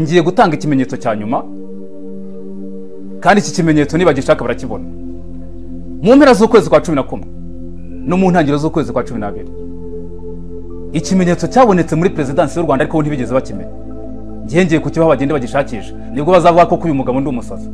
Ngiye gutanga ikimenyetso cya nyuma, kandi iki kimenyetso nibagishaka barakibona. Mu mpera z'ukwezi kwa 11 no mu ntangiriro z'ukwezi kwa 12, ikimenyetso cyabonetse muri perezidansi y'u Rwanda, ariko ntibigeze bakimenya. Ngiye kukibaha bagende bagishakisha, nibwo bazavuga ko uyu mugabo ndi umusazi.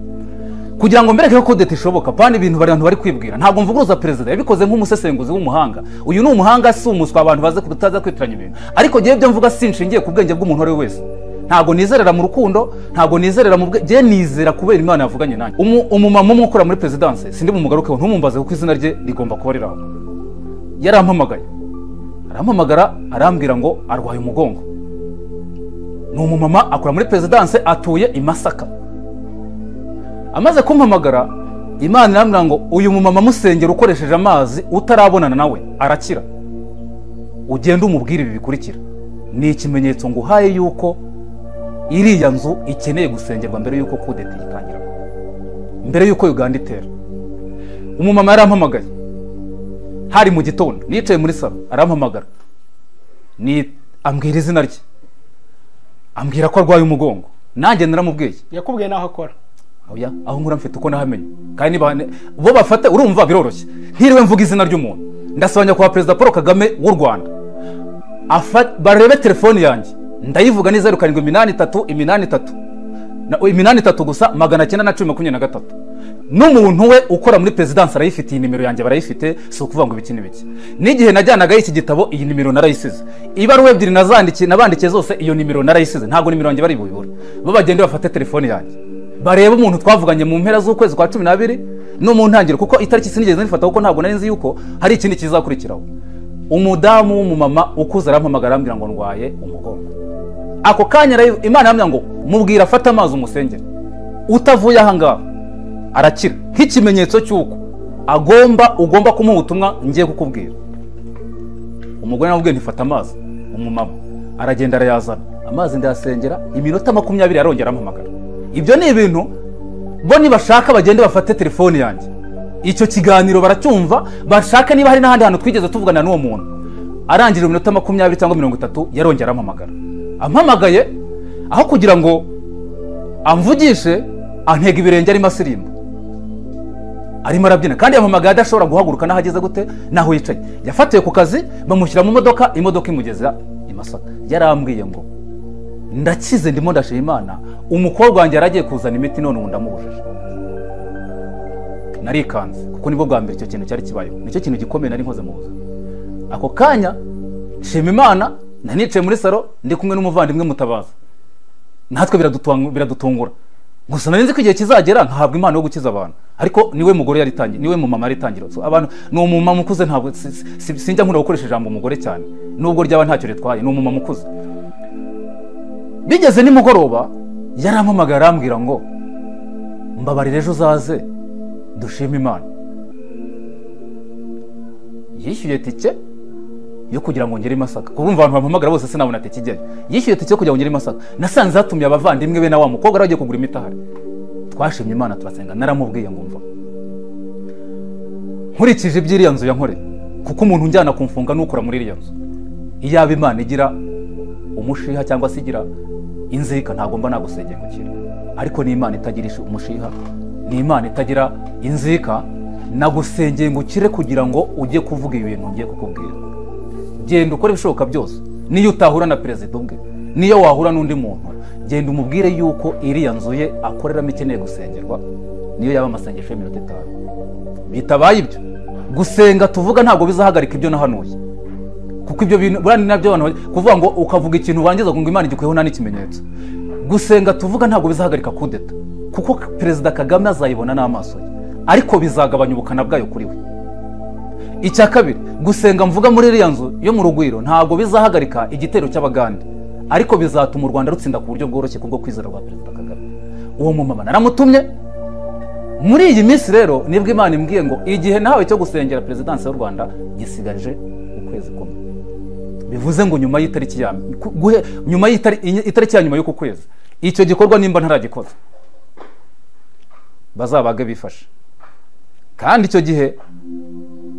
Kugira ngo mbereke ko kudeta ishoboka, pana ibintu abantu bari kwibwira. Ntabwo mvuguruza perezida, yabikoze nk'umusesenguzi w'umuhanga. Uyu ni umuhanga, si umuswa, abantu baze kutaza kwitiranya ibintu. Ariko ngiye ibyo mvuga sinshingiye ku bwenge bw'umuntu ari we wese. Ntabwo nizerera mu rukundo, ntabwo nizerera mu bwe, nizera kubera Imana yavuganye nanjye. Umumama umwe ukora muri perezidansi, sindi bumugarukeho, ntumumbaze kuko izina rye rigomba kuba riri aho. Yarampamagaye, arampamagara, arambwira ngo arwaye umugongo. Ni umumama akora muri perezidansi, atuye i Masaka. Amaze kumpamagara, Imana irambwira ngo uyu mumama musengera ukoresheje amazi utarabonana nawe arakira. Ugende umubwire ibi bikurikira. Ni ikimenyetso nguhaye yuko iriya nzu ikeneye gusengerwa mbere yuko kudeta itangira, mbere yuko Uganda itera. Umumama yarampamagaye, hari mu gitondo, nicaye muri salo, arampamagara, ni ambwira izina rye, ambwira ko arwaye umugongo. Nanjye naramubwiye. Yakubwiye naho akora? Oya, aho nkura mfite uko nahamenye. Kandi bo bafate, urumva biroroshye, ntiriwe mvuga izina ry'umuntu. Ndasaba nyakubahwa Perezida Paul Kagame w'u Rwanda barebe telefoni yanjye, ndayivuga ni 0 7 8 3 8 3 8 3 gusa 91023. N'umuntu we ukora muri perezidansi arayifitiye nimero yanjye, barayifite, si ukuvuga ngo ibiki n'ibiki. N'igihe najyanagayo iki gitabo, iyi nimero narayisize. Ibaruwa ebyiri nazandikiye, nabandikiye zose, iyo nimero narayisize. Ntabwo nimero yanjye bari buyibure. Bo bagende bafate telefoni yanjye, barebe umuntu twavuganye mu mpera z'ukwezi kwa 12 no mu ntangiriro, kuko itariki sinigeze nifata, kuko ntabwo nari nzi yuko hari ikindi kizakurikiraho. Umudamu w'umumama ukuze arampamagara, arambwira ngo ndwaye umugongo. Ako kanya Imana irambwira ngo mubwira afate amazi umusengere, utavuye aha ngaha arakira, nk'ikimenyetso cy'uko agomba ugomba kumuha ubutumwa ngiye kukubwira. Umugore namubwiye ntifata amazi, umumama aragenda arayazana, amazi ndayasengera, iminota 20 arongera arampamagara. Ibyo ni ibintu bo nibashaka bagende bafate telefoni yanjye, icyo kiganiro baracyumva, bashaka niba hari n'ahandi hantu twigeze tuvugana n'uwo muntu. Arangije iminota 20 cyangwa 30 yarongera arampamagara. Ampamagaye, aho kugira ngo amvugishe, antega ibirenge arimo asirimba, arimo arabyina, kandi yampamagaye adashobora guhaguruka n'aho ageze gute n'aho yicaye. Yafatiwe ku kazi, bamushyira mu modoka, imodoka imugeza i Masaka. Yarambwiye ngo ndakize, ndimo ndashima Imana, umukobwa wanjye yaragiye kuzana imiti none ubu ndamubujije. Narikanze kuko nibwo bwa mbere icyo kintu cyari kibayeho, nicyo kintu gikomeye nari nkoze mu buzima. Ako kanya nshima Imana, nanicaye muri salo ndi kumwe n'umuvandimwe Mutabaza, natwe biradutungura. Gusa nari nzi ko igihe kizagera nkahabwa impano yo gukiza abantu, ariko niwe mugore yaritangiye, niwe mumama yaritangira. So, abantu ni umumama ukuze, ntabwo sinjya nkunda gukoresha ijambo umugore cyane, nubwo ryaba ntacyo ritwaye, ni umumama ukuze. Bigeze nimugoroba yarampamagara arambwira ngo mbabarire ejo uzaze dushime Imana. Yishyuye tike yo kugira ngo ngere i Masaka, kuko urumva abantu bampamagara bose sinabona tike ijyayo. Yishyuye tike yo kugira ngo ngere i Masaka. Nasanze hatumye abavandimwe be na wa mukobwa yari agiye kugura imiti ahari. Twashimye Imana turasenga, naramubwiye ngo mva nkurikije iby'iriya nzu yankoreye, kuko umuntu unjyana kumfunga n'ukora muri iriya nzu, iyaba Imana igira umushiha cyangwa se igira inzika, ntabwo mba nagusengeye gukira. Ariko ni Imana itagira umushiha, ni Imana itagira inzika, nagusengeye ngo ukire kugira ngo ujye kuvuga ibintu ngiye kukubwira. Genda ukore ibishoboka byose, niyo utahura na perezida ubwe, niyo wahura n'undi muntu, genda umubwire yuko iriya nzu ye akoreramo ikeneye gusengerwa, niyo yaba amasengesho y'iminota 5. Bitabaye ibyo, gusenga tuvuga ntabwo bizahagarika ibyo nahanuye, kuko ibyo bintu buriya ni nabyo abantu kuvuga ngo ukavuga ikintu wangiza ngo Imana igikuyeho nta n'ikimenyetso. Gusenga tuvuga ntabwo bizahagarika kudeta, kuko Perezida Kagame azayibona n'amaso ye, ariko bizagabanya ubukana bwayo kuri we. Icya kabiri, gusenga mvuga muri iriya nzu yo mu Rugwiro ntabwo bizahagarika igitero cy'Abagande, ariko bizatuma u Rwanda rutsinda ku buryo bworoshye kubwo kwizera rwa Perezida Kagame. Uwo mumama naramutumye. Muri iyi minsi rero nibwo Imana imbwiye ngo igihe nawe cyo gusengera perezidansi y'u Rwanda gisigaje ukwezi kumwe. Bivuze ngo nyuma y'itariki ya nyuma y'itariki ya nyuma y'uku kwezi, icyo gikorwa nimba ntaragikoze bazabage bifashe. Kandi icyo gihe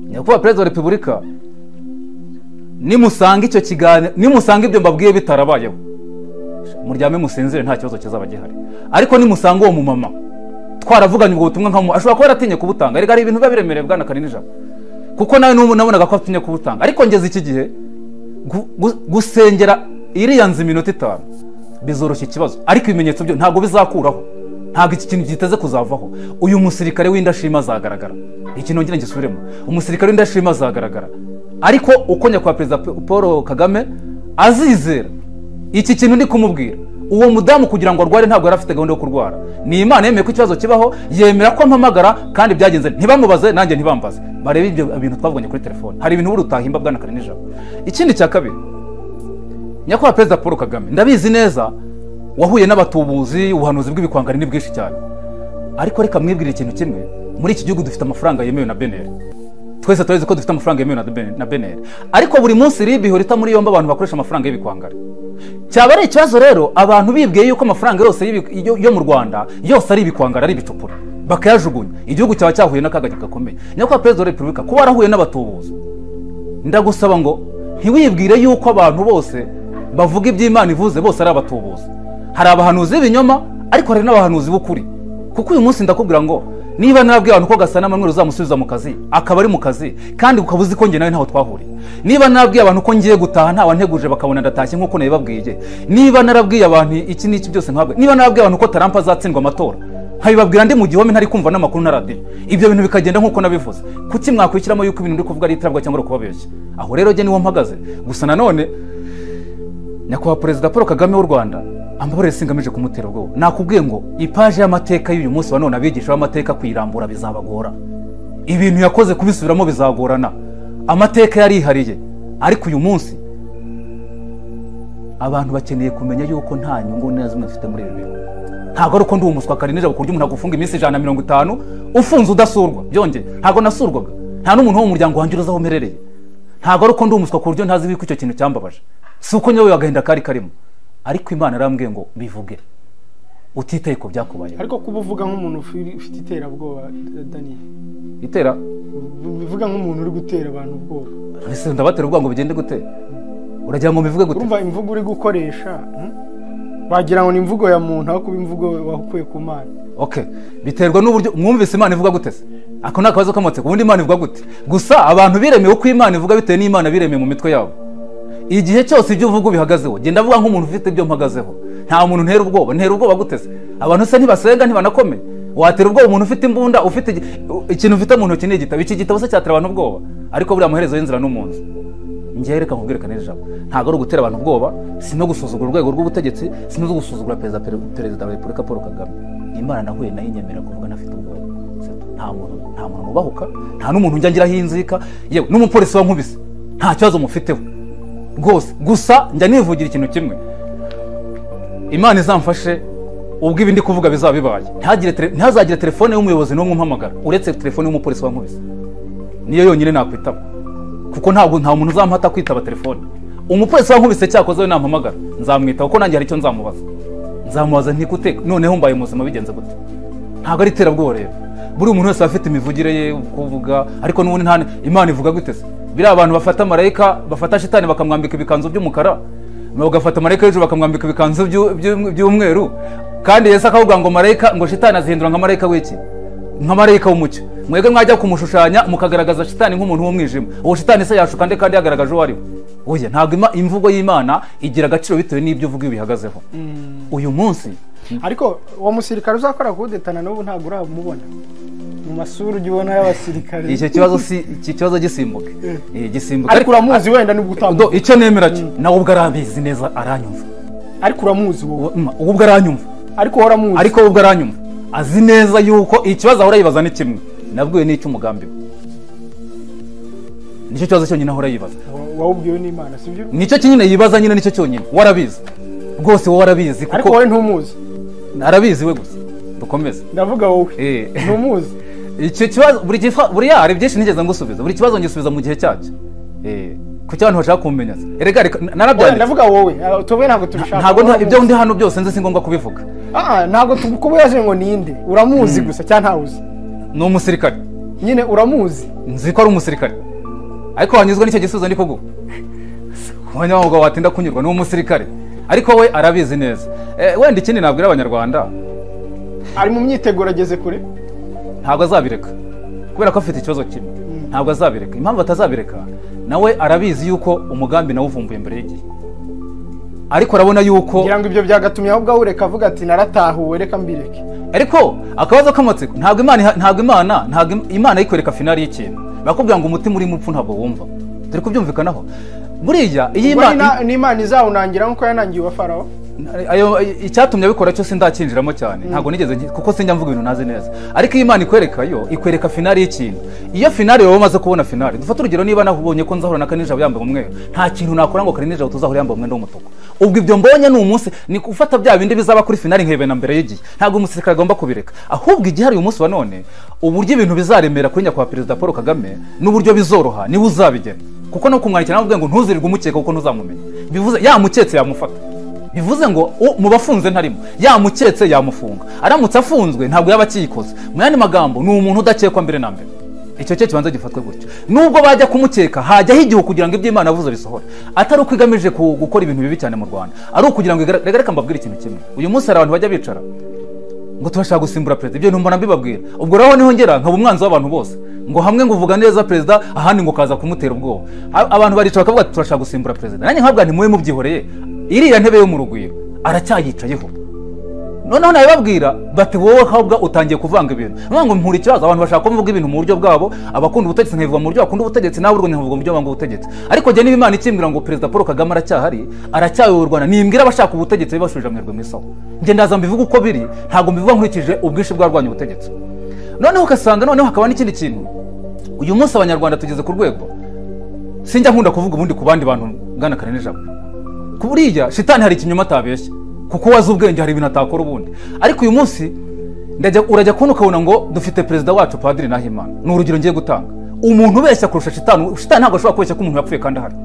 nyakubahwa Perezida wa Repubulika, nimusanga icyo kiganiro, nimusanga ibyo mbabwiye bitarabayeho, Muryame musinzire, nta kibazo kizaba gihari. Ariko nimusanga uwo mumama twaravuganye ubwo butumwa, nkamu ashobora kuba yaratinye kubutanga. Erega hari ibintu biba biremereye, bwana Karinijabo, kuko nawe n'ubu nabonaga ko atinye kubutanga. Ariko ngeze iki gihe gusengera iriya nzu iminota 5 bizoroshya ikibazo, ariko ibimenyetso byo ntabwo bizakuraho, ntabwo iki kintu giteze kuzavaho. Uyu musirikare w'indashima azagaragara. Iki nongere ngisubiremo, umusirikare w'indashima azagaragara. Ariko uko nyakubahwa Perezida Paul Kagame azizera iki kintu ndi kumubwira, uwo mudamu kugira ngo arware ntabwo yari afite gahunda yo kurwara. Ni Imana yemeye ko ikibazo kibaho, yemera ko mpamagara, kandi byagenze ntibamubaze nanjye ntibambaze, barebe ibyo bintu twavuganye kuri telefone. Hari ibintu buri utahimba, bwana Karinijabo. Ikindi cya kabiri, nyakubahwa Perezida Paul Kagame, ndabizi neza wahuye n'abatubuzi, ubuhanuzi bw'ibikwangari ni bwinshi cyane. Ariko reka mwibwire ikintu kimwe, muri iki gihugu dufite amafaranga yemewe na BNR. Twese turazi ko dufite amafaranga yemewe na BNR. Ariko buri munsi RIB ihora ita muri yombi abantu bakoresha amafaranga y'ibikwangari. Cyaba ari ikibazo rero abantu bibwiye yuko amafaranga yose yo mu Rwanda yose ari ibikwangari, ari ibicupura, bakayajugunya. Igihugu cyaba cyahuye n'akaga gakomeye. Nyakubahwa Perezida wa Repubulika, kuba warahuye n'abatubuzi, ndagusaba ngo ntiwibwire yuko abantu bose bavuga iby'Imana ivuze bose ari abatubuzi. Hari abahanuzi b'ibinyoma, ariko hari n'abahanuzi b'ukuri. Kuko uyu munsi ndakubwira ngo niba narabwiye abantu ko Gasana Emmanuel uzamusubiza mu kazi, akaba ari mu kazi, kandi ukaba uzi ko njye nawe ntaho twahuriye. Niba narabwiye abantu ko ngiye gutaha nta wanteguje bakabona ndatashye nk'uko nabibabwiye. Niba narabwiye abantu iki n'iki byose nkabwe. Niba narabwiye abantu ko Trump azatsindwa amatora, nkabibabwira ndi mu gihome ntari kumva n'amakuru na radiyo, ibyo bintu bikagenda nk'uko nabivuze, kuki mwakwishyiramo yuko ibintu ndi kuvuga ari iterabwoba cyangwa kubabeshya? Aho rero jye niho mpagaze. Gusa nanone nyakubahwa Perezida Paul Kagame w'u Rwanda, ambabarire singamije kumutera ubwoba. Nakubwiye ngo ipaje y'amateka y'uyu munsi wa none abigisha b'amateka kuyirambura bizabagora. Ibintu yakoze kubisubiramo bizagorana. Amateka yarihariye. Ariko uyu munsi abantu bakeneye kumenya yuko nta nyungu na zimwe mfite muri ibi bintu. Ntabwo ari uko ndi umuswa Karinijabo ku buryo umuntu agufunga iminsi 150 ufunze udasurwa. Byongeye ntabwo nasurwaga, nta n'umuntu wo mu muryango wanjye uzi aho mperereye. Ntabwo ari uko ndi umuswa ku buryo ntazi yuko icyo kintu cyambabaje. Si uko nyowe agahinda kari karimo, ariko Imana yarambwiye ngo bivuge utitaye ko byakubayeho. Ariko kuba uvuga nk'umuntu ufite iterabwoba, Daniel, itera bivuga nk'umuntu uri gutera abantu ubwoba. Ese ndabatera ubwoba ngo bigende gute? Uragira ngo mbivuge gute? Urumva imvugo uri gukoresha wagira ngo ni imvugo ya muntu, aho kuba imvugo wakuye ku Mana. Okay, biterwa n'uburyo mwumvise Imana ivuga gute se? Ako ni akabazo k'amatsiko. Ubundi Imana ivuga gute? Gusa abantu biremewe ko Imana ivuga bitewe n'Imana biremeye mu mitwe yabo. Igihe cyose ibyo uvuga bihagazeho, genda avuga nk'umuntu ufite ibyo mpagazeho. Nta muntu ntera ubwoba. Ntera ubwoba gute se? Abantu se ntibasenga, ntibanakomeye. Watera ubwoba umuntu ufite imbunda, ufite ikintu ufite mu ntoki ni igitabo. Iki gitabo se cyatera abantu ubwoba? Ariko buriya amaherezo y'inzira n'umunsi. Njye reka nkubwire Karinijabo, ntabwo ari ugutera abantu ubwoba, si no gusuzugura urwego rw'ubutegetsi, si no gusuzugura Perezida wa Repubulika Paul Kagame. Imana nahuye nayo inyemera kuvuga ntafite ubwoba. Nta muntu nubahuka, nta n'umuntu njya ngiraho inzika, yewe n'umupolisi wankubise nta kibazo mufiteho rwose. Gusa njya nivugira ikintu kimwe, Imana izamfashe ubwo ibi ndi kuvuga bizaba bibaye, ntihazagire telefone y'umuyobozi n'umwe umpamagara uretse telefone y'umupolisi wankubise, niyo yonyine nakwitaba, kuko ntabwo nta muntu uzampata kwitaba telefone. Umupolisi wankubise cyakoze we nampamagara nzamwitaba, kuko nanjye hari icyo nzamubaza. Nzamubaza ntikute noneho mbaye muzima bigenze gute? Ntabwo ari iterabwoba rero. Buri umuntu wese afite imivugire ye kuvuga, ariko n'ubundi nta Imana ivuga gute se? Biriya abantu bafata marayika, bafata shitani bakamwambika ibikanzu by'umukara, bagafata marayika y'ijuru bakamwambika ibikanzu by'umweru, kandi Yesu akavuga ngo marayika, ngo shitani azihindura nka marayika w'iki? Nka marayika w'umucyo. Mwebwe mwajya kumushushanya mukagaragaza shitani nk'umuntu w'umwijima. Uwo shitani se yashuka nde kandi yagaragaje uwo ari we? Oya, ntabwo imvugo y'Imana igira agaciro bitewe n'ibyo uvuga bihagazeho. Uyu munsi ariko uwo musirikare uzakora kudetana n'ubu ntabwo uramubona mu masura ujya ubona y'abasirikare. Icyo kibazo si iki kibazo gisimbuke. Gisimbuke. Ariko uramuzi wenda nubwo utamuzi. Icyo nemera cyo nawe ubwo arabizi neza aranyumva. Ariko uramuzi wowe. Ubwo aranyumva. Ariko wowe uramuzi. Ariko ubwo aranyumva. Azi neza yuko ikibazo ahora yibaza ni kimwe. Nabwiwe n'icyo umugambi we. Nicyo kibazo cyonyine ahora yibaza. Wawubwiwe n'Imana sibyo? Nicyo kinyine yibaza nyine, nicyo cyonyine. Warabizi. Rwose wowe warabizi kuko ariko wowe ntumuzi. Arabizi we gusa. Dukomeze. Ndavuga wowe. Ntumuzi. Icyo kibazo buri hari byinshi nigeze ngusubiza. Buri kibazo ngisubiza mu gihe cyacyo. Kuki abantu bashaka kumenya se? Erega narabyanditse. Ndavuga wowe. Tuwe ntabwo tubishaka. Ntabwo ibyo ndi hano byose nzi, si ngombwa kubivuga. Ntabwo tukubaje ngo ninde. Uramuzi gusa cyangwa ntawuzi? Ni umusirikare. Nyine uramuzi? Nzi ko ari umusirikare. Ariko wanyuzwe n'icyo gisubizo ndi kuguha. Kuba nyamubwo watinda kunyurwa, ni umusirikare. Ariko we arabizi neza. Wenda ikindi nabwira abanyarwanda, ari mu myiteguro ageze kure, ntabwo azabireka kubera ko afite ikibazo kimwe. Ntabwo azabireka. Impamvu atazabireka, nawe arabizi yuko umugambi nawe uvumbuye mbere y'igihe, ariko arabona yuko ngira ngo ibyo byagatumye ahubwo awureka avuga ati naratahuwe reka mbireke. Ariko akabazo k'amatsiko, ntabwo Imana ikwereka finali y'ikintu. Bakubwira ngo umutima uri mu rupfu ntabwo wumva. Turi kubyumvikanaho. Buriya iyi Imana ni Imana izawunangira nkuko yanangiye uwa Farawo. Ayo icyatumye abikora cyo sindakinjiramo cyane, ntabwo nigeze kuko sinjya mvuga ibintu ntazi neza. Ariko iyo Imana ikwereka yo ikwereka finali y'ikintu. Iyo finali wowe umaze kubona finali, dufate urugero, niba nahubonye ko nzahura na Karinijabo yambaye umweru, nta kintu nakora ngo Karinijabo tuzahura yambaye umwenda w'umutuku. Ubwo ibyo mbonye ni umunsi ni gufata bya bindi bizaba kuri finali nkebena mbere y'igihe. Ntabwo umusirikare agomba kubireka. Ahubwo igihe ari uyu munsi wa none, uburyo ibintu bizaremera kuri nyakubahwa Perezida Paul Kagame n'uburyo bizoroha niwe uzabigena. Kuko no kumwandikira navuga ngo ntuzirirwe umukeka kuko ntuzamumenya. Bivuze yamuketse yamufata. Bivuze ngo mu bafunze ntarimo, yamuketse yamufunga. Aramutse afunzwe ntabwo yaba akiyikoze. Mu yandi magambo ni umuntu udakekwa mbere na mbere. Icyo cyo kibanza gifatwe gutyo. Nubwo bajya kumukeka hajyaho igihe kugira ngo ibyo Imana yavuze bisohore. Atari uko igamije gukora ibintu bibi cyane mu Rwanda, ari ukugira ngo reka mbabwire ikintu kimwe. Uyu munsi hari abantu bajya bicara ngo turashaka gusimbura perezida, ibyo ntumbona mbibabwira. Ubwo rero niho ngera nkaba umwanzi w'abantu bose, ngo hamwe ngo uvuga neza perezida, ahandi ngo kaza kumutera ubwoba. Abantu baricara bakavuga ati turashaka gusimbura perezida. Nanjye nkabwa nti muwe mubyihoreye, iriya ntebe yo mu rugwiro aracyayicayeho. Noneho nabibabwira bati wowe ahubwo utangiye kuvanga ibintu. Nubwo ngo mpura ikibazo, abantu bashaka ko mvuga ibintu mu buryo bwabo, abakunda ubutegetsi nkabivuga mu buryo bakunda ubutegetsi, nawe urwo nkavuga mu buryo banga ubutegetsi. Ariko jye niba Imana ikimbwira ngo Perezida Paul Kagame aracyahari, aracyayoboye u Rwanda, nimbwira abashaka ubutegetsi bibashubije amerwe mu isaho. Njye ndaza mbivuga uko biri, ntabwo mbivuga nkurikije ubwinshi bw'abarwanya ubutegetsi. Noneho ugasanga noneho hakaba n'ikindi kintu. Uyu munsi abanyarwanda tugeze ku rwego sinjya nkunda kuvuga ubundi ku bandi bantu bwana Karinijabo. Kuburiya shitani hari ikinyoma atabeshya, kuko wazi ubwenge hari ibintu atakora ubundi. Ariko uyu munsi urajya kubona ukabona ngo dufite perezida wacu Padiri Nahimana. Ni urugero ngiye gutanga. Umuntu ubeshya kurusha shitani, shitani ntabwo ashobora kubeshya ko umuntu yapfuye kandi ahari,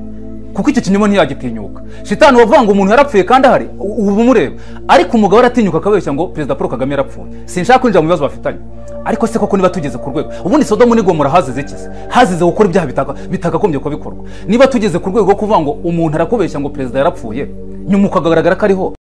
kuko icyo kinyoma ntiyagitinyuka. Shitani wavuga ngo umuntu yarapfuye kandi ahari, ubu mureba. Ariko umugabo aratinyuka akabeshya ngo Perezida Paul Kagame yarapfuye. Sinshaka kwinjira mu bibazo bafitanye. Ariko se koko niba tugeze ku rwego, ubundi Sodomu n'Igomora hazize iki? Hazize gukora ibyaha bitakagombye kuba bikorwa. Niba tugeze ku rwego rwo kuvuga ngo umuntu arakubeshya ngo perezida yarapfuye, nyuma ukagaragara ko ariho.